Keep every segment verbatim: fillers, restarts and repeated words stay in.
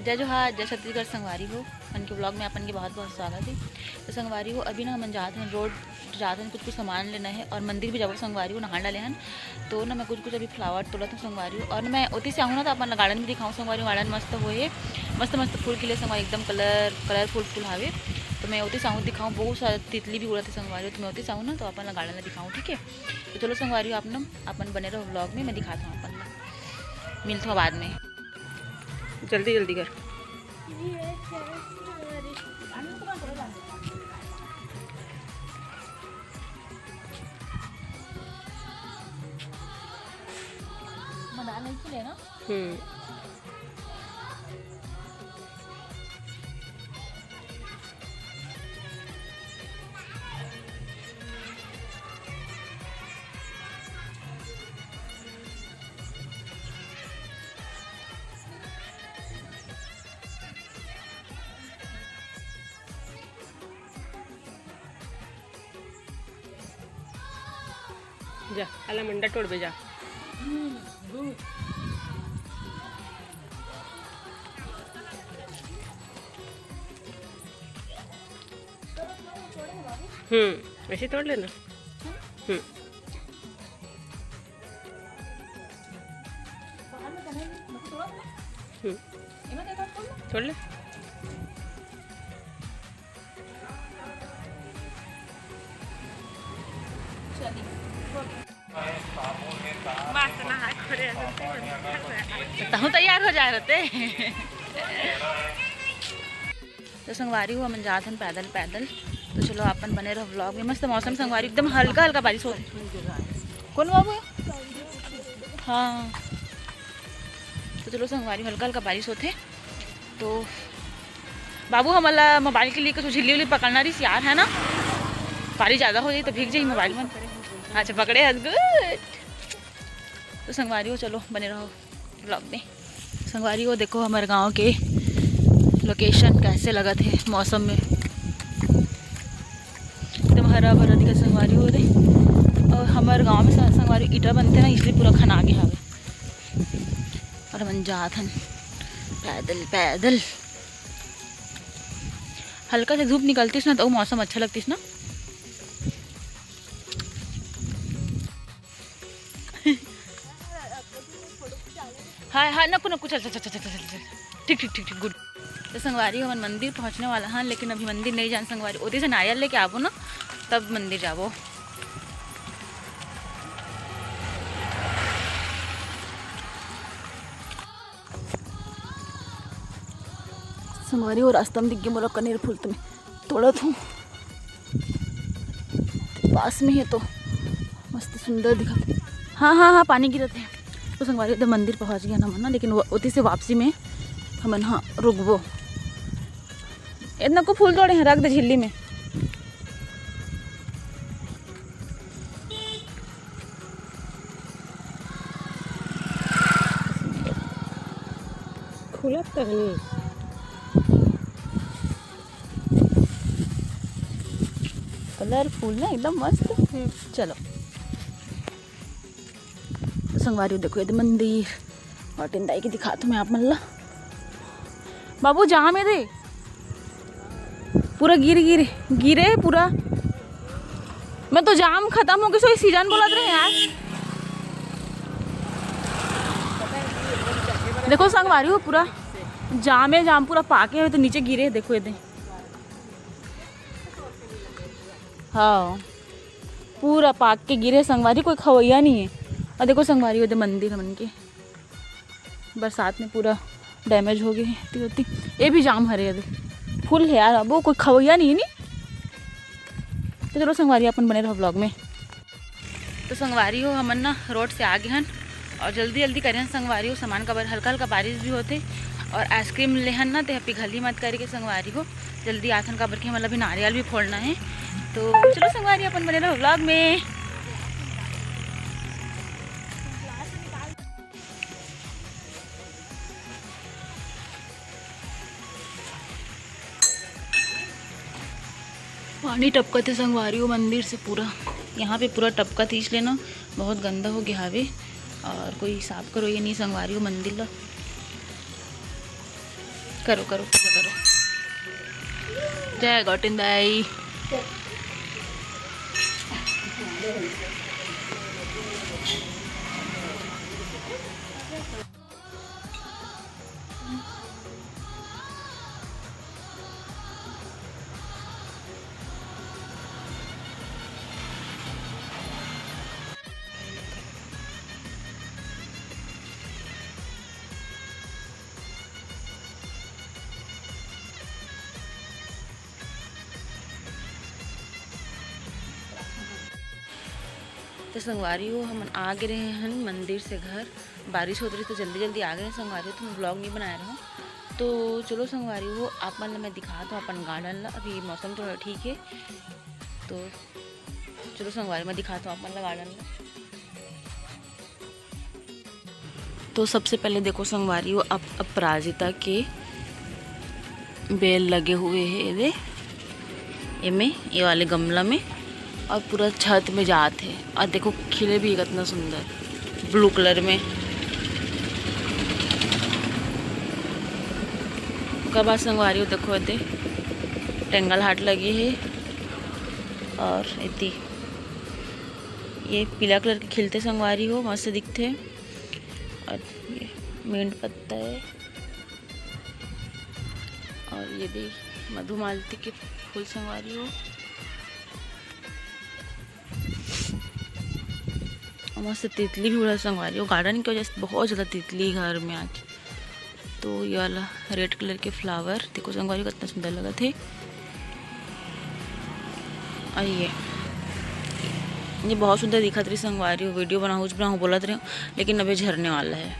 जय जोहार, जय छत्तीसगढ़ संगवारी हो, मन के vlog में अपन के बहुत बहुत स्वागत है। तो संगवारी हो, अभी ना हमन जात हन road, जात हन कुछ कुछ सामान लेना है और मंदिर भी जाबो संगवारी हो, नहा डाले हन। तो ना मैं कुछ कुछ अभी flower तोड़त हूँ संगवारी हो, और ना मैं ओती से आहूँ ना तो अपन garden भी दिखाऊँ संगवारी हो। Garden मस्त होए हे, मस्त मस्त फूल खिले संगवारी, एकदम colour colourful फूल हावे। तो मैं ओती से आहूँ दिखाऊँ, बहुत सारा तितली भी उड़त हे संगवारी हो। तो मैं ओती से आहूँ ना तो अपन garden ला दिखाऊँ, ठीक है। तो चलो संगवारी हो, आप ना अपन बने रहो vlog में, मैं दिखात हूँ अपन ला, मिलत हूँ बाद में। जल्दी जल्दी कर। मदार नहीं खिले ना। हम्म। जा, आला मंडा टोड़बे जा। हम्म, ऐसे तोड़ लेना। हम्म। हम्म। छोड़ ले। तहूँ तैयार हो जाए रहते। तो संगवारी हो, हमन जात हन पैदल पैदल। तो चलो, अपन बने रहो vlog में। मस्त मौसम संगवारी, एकदम हल्का हल्का बारिश होत हे। कौन बाबू? हाँ, तो चलो संगवारी, हल्का हल्का बारिश होत हे। तो बाबू, हमला mobile के लिए कुछ झिल्ली उल्ली पकड़ना रहिस यार, है ना? पानी ज़्यादा हो जाई तो भीग जाई mobile में। अच्छा, पकड़े हस, good। तो संगवारी हो, चलो बने रहो vlog में। संगवारी हो, देखो हमर गांव के location कैसे लगत हे मौसम में, एकदम हरा भरा दिखत संगवारी हो दे। और हमर गांव में स-, संगवारी ईटा बनथे ना, इसलिए पूरा खना गे हवे। और हमन जात हन पैदल पैदल। हल्का से धूप निकलतिस ना, तो मौसम अच्छा लगतिस ना। हाँ हाँ, नको नको, चल चल चल चल चल चल। ठीक ठीक ठीक ठीक, good। तो संगवारी, हमन मंदिर पहुँचने वाला हन, लेकिन अभी मंदिर नहीं जान संगवारी, ओती से नारियल लेके आबो ना, तब मंदिर जाबो। संगवारी, वो रास्ता में दिख गया मोला कनेर फूल, तो मैं तोड़त हूँ। पास में है तो मस्त सुंदर दिखत। हाँ हाँ हाँ, पानी गिरत है। तो संगवारी, तो मंदिर पहुँच गया ना हमन ना, लेकिन वो ओती से वापसी में हमन हाँ रुकबो। इतना को फूल तोड़े हैं, रख दे झिल्ली में। खुलत तक नहीं। Colourful ना, एकदम मस्त। हम्म। चलो, तो संगवारी हो, देखो ये दे मंदिर, और टिंडाई के दिखात हूँ मैं आप मन ला। बाबू, जाम है दे, पूरा गिर गिर गिरे पूरा। मैं तो जाम खत्म हो गए, सो सीजन बोलत रहे यार। देखो संगवारी हो, पूरा जामे जाम, पूरा पाके हुए तो नीचे गिरे। देखो ये दे, हाँ, पूरा पाक के गिरे संगवारी, कोई खवैया नहीं है। और देखो संगवारी, वो दे मंदिर हमन के बरसात में पूरा damage हो गए हैं, होती होती। ये भी जाम हरे अभी, full है यार, अब वो कोई खवैया नहीं है नी। तो चलो संगवारी, अपन बने रहो vlog में। तो संगवारी हो, हमन ना road से आ गए हन और जल्दी जल्दी करे हन संगवारी हो, सामान काबर हल्का हल्का बारिश भी होथे और ice cream लेहन ना, ते पिघली मत करके संगवारी हो, जल्दी आथन काबर के हमन ला अभी नारियल भी फोड़ना है। तो चलो संगवारी, अपन बने रहो vlog में। पानी टपकत हे संगवारी हो मंदिर से पूरा, यहाँ पे पूरा टपकत हे, इसलिए ना बहुत गंदा हो गया हावे और कोई साफ करो ये नहीं संगवारी हो मंदिर ला। करो, करो, पूजा करो। जय गौटिन दाई। तो संगवारी हो, हमन आ गे रहे हन मंदिर से घर। बारिश होत रहिस तो जल्दी जल्दी आ गे हन संगवारी हो, तो मैं vlog नहीं बनाए रहूँ। तो चलो संगवारी हो, आप मन ला मैं दिखात हूँ अपन garden ला। अभी मौसम थोड़ा ठीक है, तो चलो संगवारी, मैं दिखात हूँ आप मन ला garden ला। तो सबसे पहले देखो संगवारी हो, अप-, अपराजिता के बेल लगे हुए हे एदे, एमे, ये वाले गमला में, और पूरा छत में जात हे। और देखो खिले भी कितना सुंदर blue colour में। ओकर बाद संगवारी हो देखो एदे टेंगल हार्ट लगे हे, और एती ये पीला colour के खिलथे संगवारी हो, मस्त दिखथे। और ये mint पत्ता है, और ये भी मधुमालती के फूल संगवारी हो। और मस्त तितली भी उड़त संगवारी हो। Garden के वजह से बहुत ज़्यादा तितली घर में आज। तो ये वाला red colour के flower देखो संगवारी हो, कितना सुंदर लगत हे। और ये, ये बहुत सुंदर दिखत रही संगवारी हो। Video बनाऊँ, कुछ बनाऊँ बोलत रही हूँ, लेकिन अब ये झरने वाला है।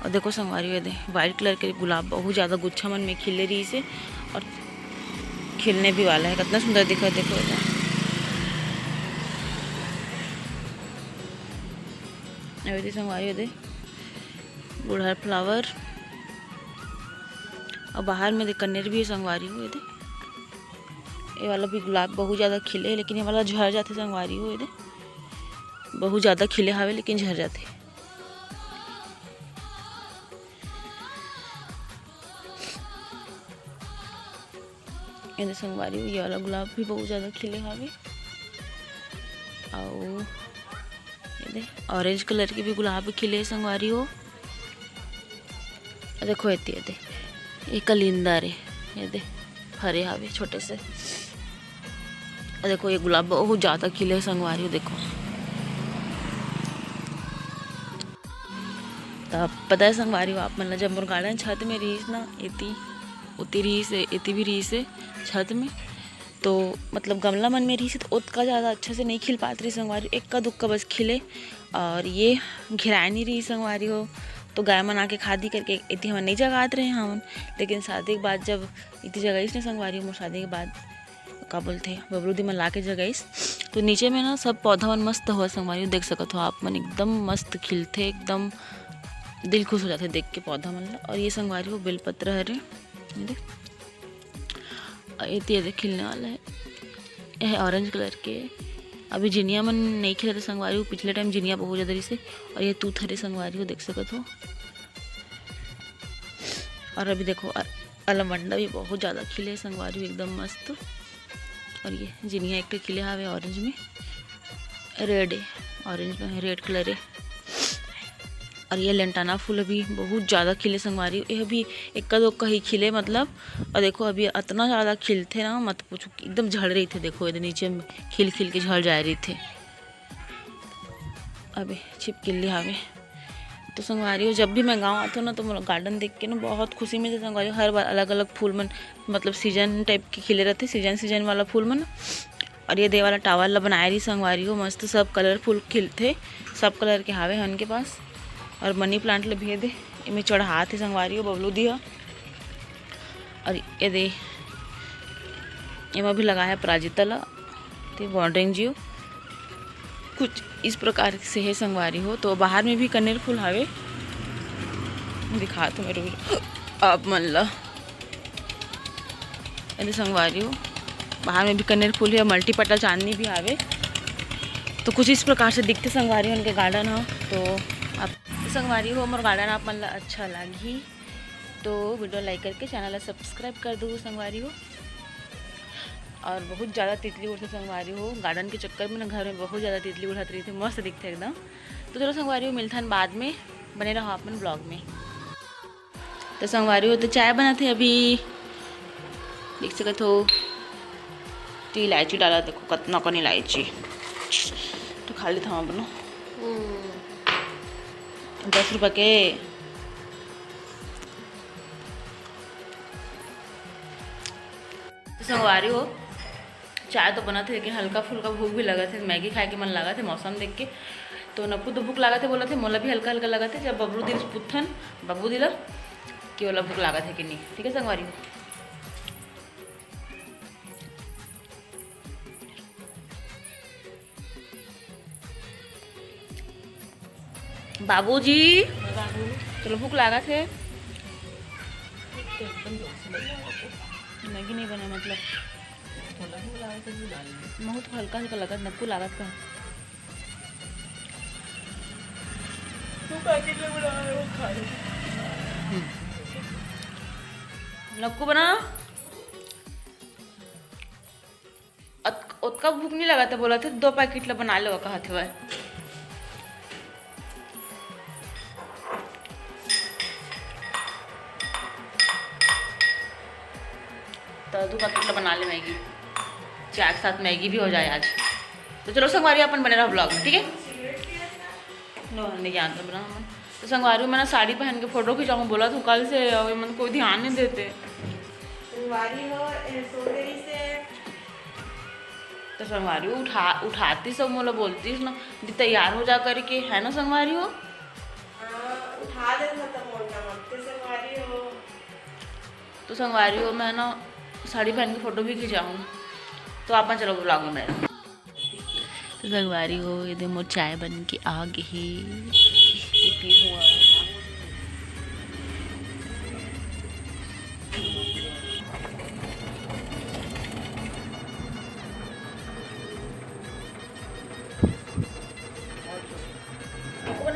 और देखो संगवारी हो, ये दे, white colour के गुलाब बहुत ज़्यादा गुच्छा मन में खिले रहिस हे, और खिलने भी वाला है। कितना सुंदर दिखत हे, देखो ये दे। अभी तो संगवारी हो, ये दे, गुड़हल flower। और बाहर में दे कनेर भी हे संगवारी हो, ये दे। ये वाला भी गुलाब बहुत ज़्यादा खिले हे, लेकिन ये वाला झर जाथे संगवारी हो, ये दे। बहुत ज़्यादा खिले हावे, लेकिन झर जाथे। ये दे संगवारी हो, ये वाला गुलाब भी बहुत ज़्यादा खिले हावे। अउ ये दे orange colour के भी गुलाब खिले हे संगवारी हो। देखो एती, ये दे, ये कलिंदर हे, ये दे, फरे हावे छोटे से। देखो, ये गुलाब बहुत ज़्यादा खिले हे संगवारी हो, देखो। तब पता है संगवारी हो आप मन ला, जब मोर garden छत में रहिस ना, एती, ओती रहिस हे, एती भी रहिस हे छत में, तो मतलब गमला मन में रहिस हे, तो ओतका ज़्यादा अच्छा से नहीं खिल पात रहिस संगवारी, एक्का दुक्का बस खिले। और ये घेराय नहीं रहिस संगवारी हो, तो गाय मन आके खा दी करके एती हमन नहीं जगात रहे हवन। लेकिन शादी के बाद जब एती जगाइस ने संगवारी हो, मोर शादी के बाद का बोलथे, बबलू दी मन ला के जगाइस, तो नीचे में ना सब पौधा मन मस्त होवत संगवारी हो, देख सकत हो आप मन, एकदम मस्त खिलथे, एकदम दिल खुश हो जाथे देख के पौधा मन ला। और ये संगवारी हो बेलपत्र हरे, ये देख, और ये तेरे खिलने वाला है, ये है orange colour के। अभी जिनिया मन नहीं खिलत हे संगवारी हो, पिछले time जिनिया बहुत ज़्यादा रहिस हे। और ये तूत हरे संगवारी हो, देख सकत हो। और अभी देखो, अ-, अलमंडा भी बहुत ज़्यादा खिले हे संगवारी हो, एकदम मस्त। और ये जिनिया एक ठो खिले हावे orange में, red हे, orange में red colour हे। और ये lantana फूल अभी बहुत ज़्यादा खिले संगवारी हो, ये अभी एक्का दोक्का ही खिले मतलब। और देखो अभी इतना ज़्यादा खिलथे ना, मत पूछो, एकदम झड़ रहिथे। देखो ये नीचे में खिल खिल के झड़ जाए रहिथे। अबे छिपकिली हावे। तो संगवारी हो, जब भी मैं गाँव आथों ना, तो मोला garden देख के ना बहुत खुशी मिलथे संगवारी हो। हर बार अलग-अलग फूल मन, मतलब season type के खिले रहथे, season season वाला फूल मन। और ये दे वाला tower ला बनाए रही संगवारी हो, मस्त सब colourful खिलथे, सब colour के हावे हमन के पास। और money plant ला भी ये दे, एमे चढ़ात हे संगवारी हो बबलू दी ह। और ये दे, एमा भी लगाया प्राजिता ला, ते bordering जियो। कुछ इस प्रकार से है संगवारी हो। तो बाहर में भी कनेर फूल हावे, दिखात हूँ मैं रुक आप मन ला। ये दे संगवारी हो, बाहर में भी कनेर फूल है, multipetal चांदनी भी हावे। तो कुछ इस प्रकार से दिखते संगवारी हो उनके garden हो। तो आप संगवारी हो, मोर garden आप मन ला अच्छा लागही। तो video like करके channel ला subscribe कर दो संगवारी हो। और बहुत ज़्यादा तितली उड़थे संगवारी हो, garden के चक्कर में ना घर में बहुत ज़्यादा तितली उड़त रहिथे, मस्त दिखथे एकदम। तो चलो संगवारी हो, मिलथन बाद में, बने रहो अपन vlog में। तो संगवारी हो, तो चाय बनाथे अभी, देख सकत हो, तो इलायची डाला, देखो कतना कन इलायची, तो खा लेत हूँ अपनो दस रुपये के। तो संगवारी हो, चाय तो बनत हे, लेकिन हल्का फुल्का भूख भी लगत हे, मैगी खाए के मन लगत हे मौसम देख के। तो नक्कू तो भूख लागत हे बोलत हे, मोला भी हल्का हल्का लगत हे। जब बबलू दी ल पूछथन, बबलू दी ल, कि ओला भूख लागत हे कि नहीं, ठीक है संगवारी हो। बाबूजी, चलो भूख लागत हे। मैगी नहीं बने मतलब। बहुत हल्का हल्का लगत, नक्कू लागत का। नक्कू बना। अत-, ओतका भूख नहीं लगत हे, बोलत हे दो पैकेट ला बना लेवा कहत हवय। तो दो पैकेट ला बना ले मैगी, चाय के साथ मैगी भी हो जाए आज। तो चलो संगवारी अपन बने रहो vlog में, ठीक है? नो, नहीं जानता बना हमन। तो संगवारी, मैं ना साड़ी पहन के फोटो खिंचाऊँ बोलत हूँ कल से, अउ मन कोई ध्यान नहीं देते। संगवारी हो, ए, सो गई से। तो संगवारी हो, उठा, उठाती सब मोला बोलतीस ना, "दी तैयार हो जा" करके, है ना संगवारी हो? हाँ, उठा देता तो मोर ना, अब तो संगवारी हो। तो संगवारी हो, मैं ना साड़ी पहन के फोटो भी खिंचाऊँ, तो आप चलो vlog में। तो संगवारी हो, ये दे मोर चाय बन के आ गे हे।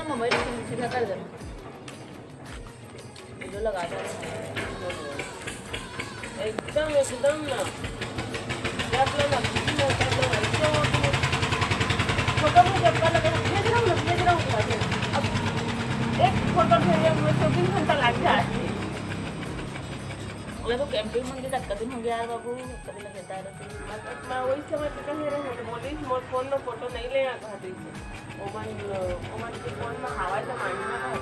मोबाइल सीधा कर देना। वीडियो लगा दो। एकदम, एकदम ना। जब ना, ना, ना, ना, ना, एकदम फोटो में जब का लगे, भेज रहा हूँ ना, भेज रहा हूँ तुम्हारे। अब एक फोटो भेजे हुए दो तीन घंटा लग जाए। अरे तो कैंपिंग मन के तक दिन हो गया यार बाबू, कभी लगे मैं वही समय पे कहे रहे, तो बोली, "मोर फोन में फोटो नहीं ले आ," कहा थे। ओमन, ओमन के फोन में हवा जमाना है।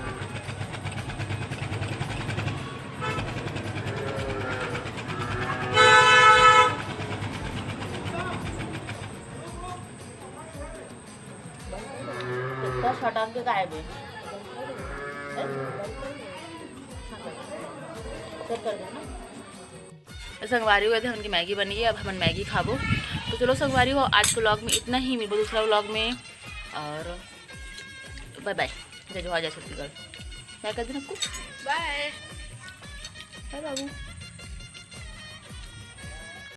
तो छटाक के काय बे? ए? कर, कर दे ना। संगवारी हो, ये दे हमन के मैगी बन गई, अब हमन मैगी खाबो। तो चलो संगवारी हो, आज के vlog में इतना ही, मिलबो दूसरा vlog में, और bye bye, जय जोहार, जय छत्तीसगढ़। मैं कर देना कुछ bye। Bye बाबू।